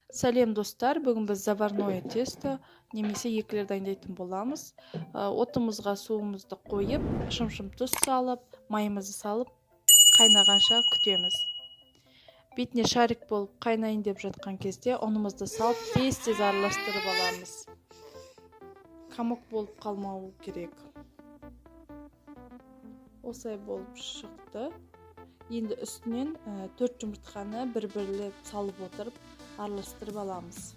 Сәлем, достар! Бүгін біз заварное тесто немесе эклер дайындайтын боламыз. Отымызға суымызды қойып, шымшым тұз салып, майымызды салып, қайнағанша күтеміз. Бетіне шарик болып қайнайын деп жатқан кезде ұнымызды салып, тез-тез араластырып аламыз. Комок болып қалмауы керек. Осылай болып шықты. Енді үстінен 4 жұмыртқаны бір-бірлеп салып отырып араластырып аламыз.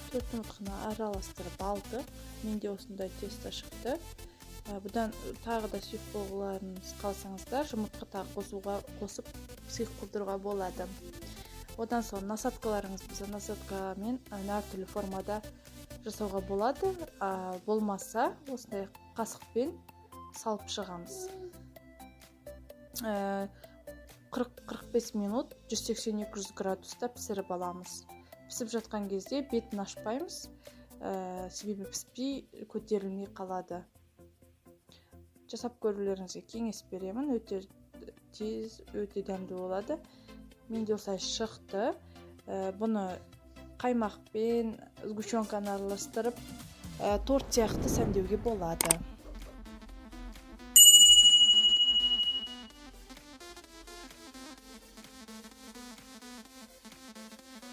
4 жұмыртқаны араластырып алдық. Менде осындай тесто шықты. Бұдан тағы да сұйық болғыларыңыз қалсаңыздар, жұмыртқа тағы қосып сұйық қылдыруға болады. Одан соң насадкаларыңыз болса, насадкамен әртүрлі формада жасауға болады. Болмаса, осындай қасықпен салып шығамыз. 40-45 минут 180-200 градуста пісіріп аламыз. Пісіп жатқан кезде бетін ашпаймыз, себебі піспей көтерілмей қалады. Жасап көрулеріңізге кеңес беремін. Өте тез, өте дәмді болады. Менде осылай шықты. Бұны қаймақпен сгущенканы араластырып, торт сияқты сәндеуге болады.